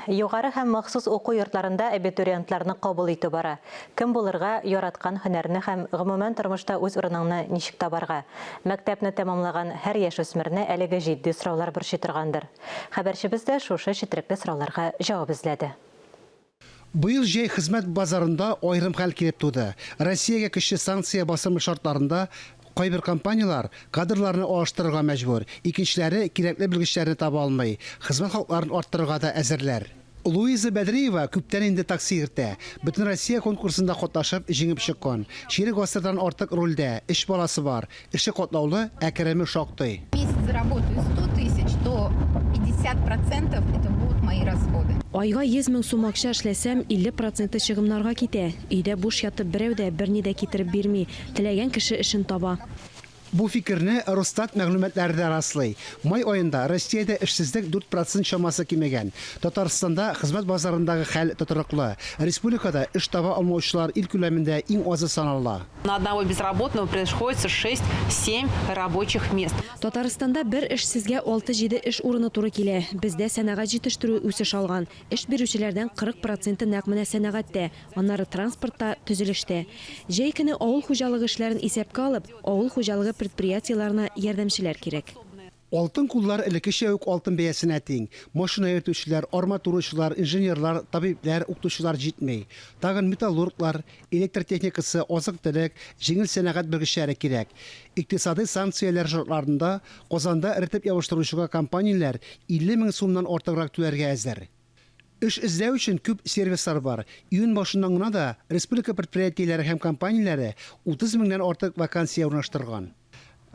Югары һәм махсус уку йортларында абитуриентларны кабул итү бара. Кем булырга, яраткан һөнәрне һәм, гомумән, тормышта үз урыныңны ничек табарга? Мәктәпне тәмамлаган һәр яшүсмерне әлеге җитди сораулар борчый торгандыр. Хәбәрчебез дә шушы четерекле сорауларга җавап эзләде. Быел җәй хезмәт базарында аерым хәл килеп туды. Россиягә көчле санкция басымы шартларында кайбер компанияләр кадрларны алыштырырга мәҗбүр, икенчеләре кирәкле белгечләрне таба алмый, хезмәт хакларын арттырырга да әзерләр. Луиза Бәдриева күптән инде такси йөртә. Бөтенроссия конкурсында катнашып, җиңеп чыккан. Чирек гасырдан артык рульдә, өч баласы бар. Эше катлаулы, ә кереме шактый. Месяц заработаю 100 тысяч, то 50 процентов это будут мои расходы. Айга 100 мең сум акча эшләсәм, 50 проценты чыгымнарга китә. Өйдә буш ятып берәү дә берни дә китереп бирми. Теләгән кеше эшен таба. Бу фикерне Росстат мәгълүматлары да раслый. Май аенда Россиядә эшсезлек 4 процент чамасы кимегән. Татарстанда хезмәт базарындагы хәл тотрыклы. Республикада эш таба алмаучылар ил күләмендә иң азы санала. На одного безработного приходится шесть-семь рабочих мест. Татарстанда бер эшсезгә алты-җиде эш урыны туры килә. Бездә сәнәгать җитештерүе үсеш алган. Эш бирүчеләрдән 40 проценты нәкъ менә сәнәгатьтә, аннары транспортта, төзелештә. Җәй көне авыл хуҗалыгы эшләрен исәпкә алып, авыл хуҗалыгы предприятиеләренә ярдәмчеләр кирәк. Алтын куллар элеккечә үк алтын бәясенә тиң. Машина йөртүчеләр, арматурачылар, инженерлар, табибләр, укытучылар җитми. Тагын металлурглар, электр техникасы, азык-төлек, җиңел сәнәгать белгечләре кирәк. Икътисадый санкцияләр шартларында Казанда эретеп ябыштыручыга компанияләр 50 мең сумнан артыграк түләргә әзер. Эш эзләү өчен күп сервислар бар. Июнь башыннан гына да республика предприятиеләре һәм компанияләре 30 меңнән артык вакансия урнаштырган.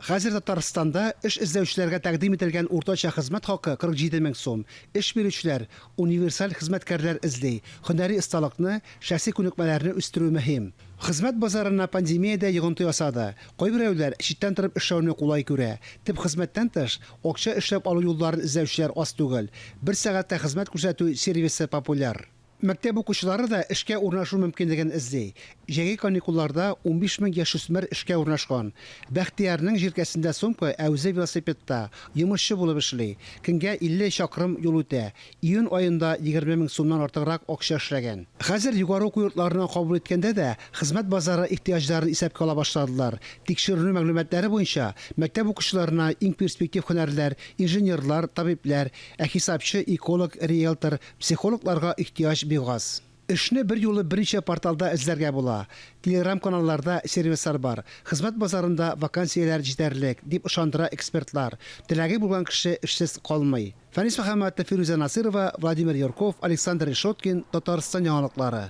Хәзер Татарстанда эш эзләүчеләргә тәкъдим ителгән уртача хезмәт хакы 47 мең сум. Эш бирүчеләр универсаль хезмәткәрләр эзли. Һөнәри осталыкны, шәхси күнекмәләрне үстерү мөһим. Хезмәт базарына пандемия дә йогынты ясады. Кайберәүләр читтән торып эшләүне кулай күрә. Төп хезмәттән тыш, акча эшләп алу юлларын эзләүчеләр аз түгел. Бер сәгатьтә хезмәт күрсәтү сервисы популяр. Мәктәп укучылары да эшкә урнашу мөмкинлеген эзли. Җәйге каникулларда 15 мең яшүсмер эшкә урнашкан. Бәхтиярнең җилкәсендә сумка, ә үзе велосипедта. Йомышчы булып эшли. Көнгә 50 чакрым юл үтә. Июнь аенда 20 мең сумнан артыграк акча эшләгән. Хәзер югары уку йортларына кабул иткәндә дә хезмәт базары ихтыяҗларын исәпкә ала башладылар. Тикшеренү мәгълүматлары буенча, мәктәп укучыларына иң перспектив һөнәрләр, инженерлар, табибләр, ә хисапчы, эколог, риэлтор, Психологларга ихтыяҗ бик аз. Эшне берьюлы берничә порталда эзләргә була. Телеграм-каналларда сервислар бар. Хезмәт базарында вакансияләр җитәрлек, дип ышандыра экспертлар. Теләге булган кеше эшсез калмый. Фәнис Мөхәммәтов, Фирүзә Насыйрова, Владимир Юрков, Александр Решеткин, Татарстан яңалыклары.